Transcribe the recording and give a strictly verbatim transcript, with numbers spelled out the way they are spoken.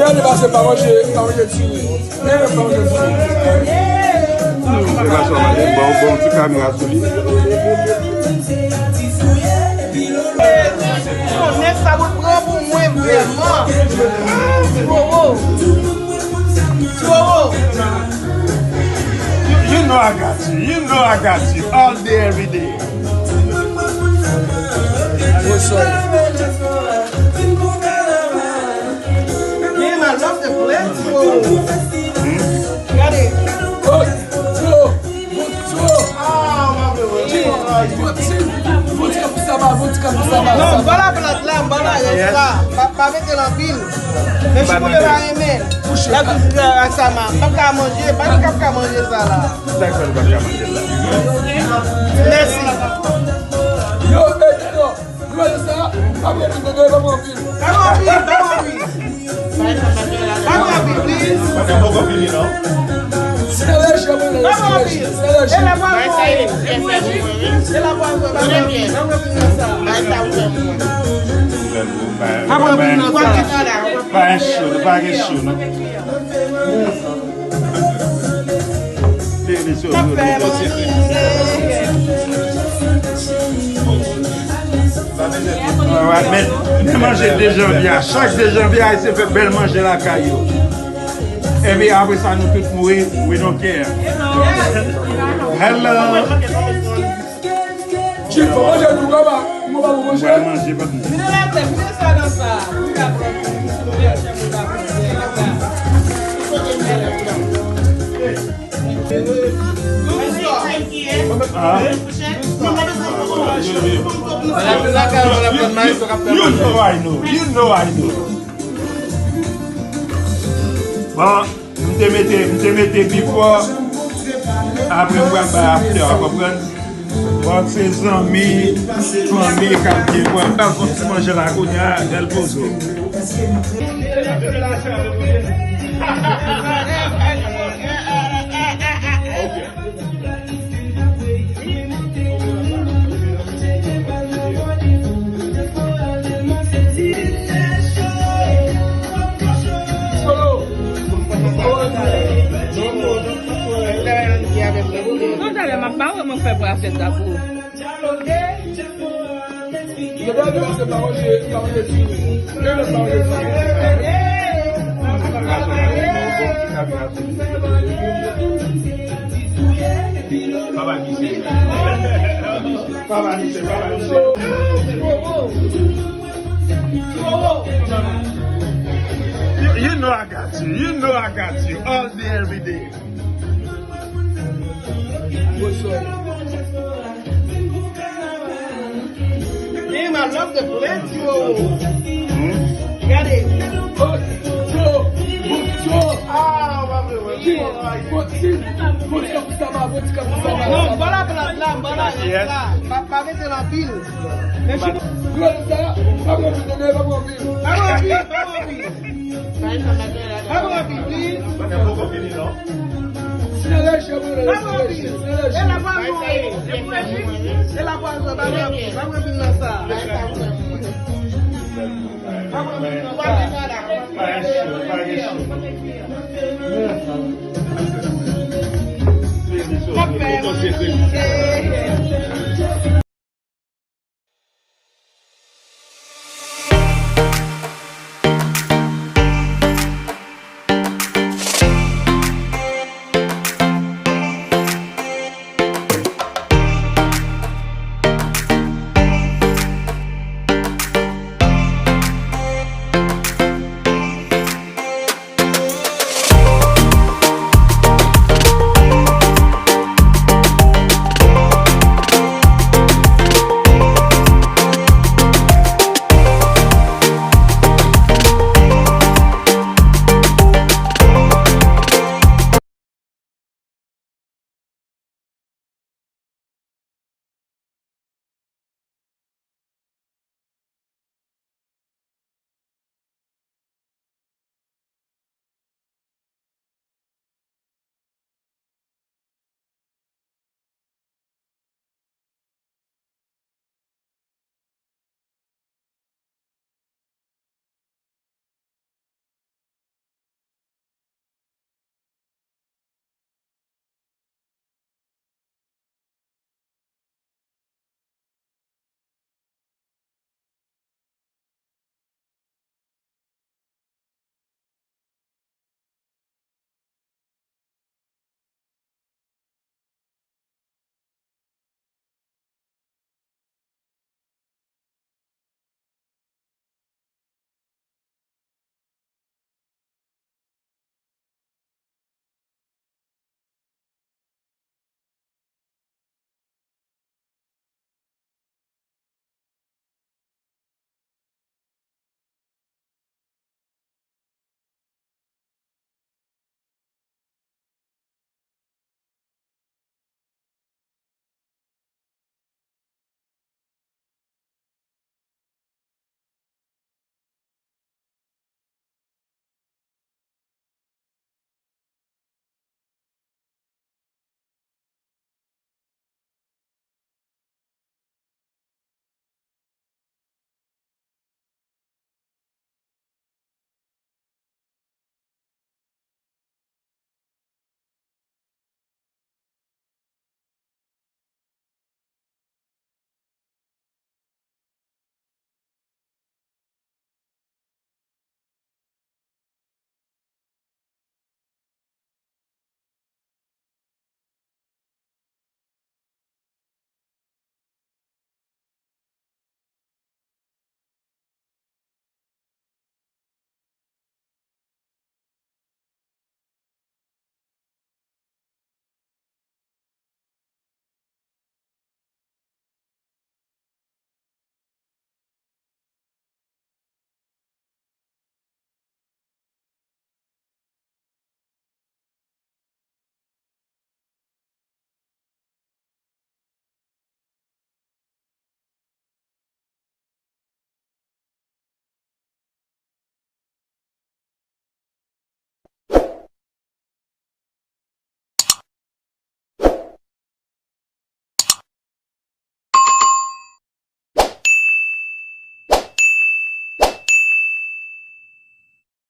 Gade pase pa manje, pa manje diri. Gade pa manje diri. Bon, bon, ti kamera sou li. Konnen sa pou pran pou mwen vrèman. Ti Wowo. Ti Wowo. You, you know I got you. You know I got you. All day, every day. What's up? Damn, I love the plate, bro. Gade. Oh, oh, oh. Ah, my boy. Bon ti kap saba, bon ti kap saba. Non, m ba la plat la, m ba la rès la. Pa, pa mete l anpil. Men si moun yo pa renmen, y ap di ak sa, m pa ka manje, pa ka, ka manje sa la. Sa k fè nou pa ka manje la? Mèsi. Yo, eh, non. Gade sa, pa pran anpil, tande, pa pran anpil. Pa pran anpil, pa pran anpil. Pa pran anpil, please. Mwen poko fini, non. Se leje, mwen, se leje, se leje. E la pa pran anpil. E la pa pran anpil, pa pran anpil nan sa. Pa pran anpil nan sa. Pa gen cho, pa gen cho, non. Alright, men, men manje de janvye a. Chak de janvye a, se fè bèl manje lakay yo. Epi apre sa, nou tout mouri, we don't care. Hello. Chief, fò manje nou kòman? Mwen pa pou manje. Mwen manje, pa pou manje. Vin la tèt, vin sa nan sa. Vin ka pran, vin ka pran. Ah. You, you, you know I know. You know I know. Bon. M te mete, m te mete before, apre m pral bay after, w konprann? Bon, se zanmi, fanmi k ap byen pran. Pral fè yon ti manje la kounye a, Del Pozo. Non, talè m ap ba wè mwen fè bwa fèt la pou ou. Papa Michel. Papa Michel, Papa Michel. You, you know I got you. You know I got you. All day, every day. Damn, I love the plate, yo. Gade. Ah, my boy. Non, ba la plat la, ba la rès la. Pa, pa mete l anpil. Men si. Pa pran anpil, tande, pa pran anpil. Pa pran anpil, pa pran anpil. Pa pran anpil, please. Pa pran anpil. E la pwazon, e. E pwazon, pa pran anpil, pa pran anpil nan sa. Pa pran anpil nan sa.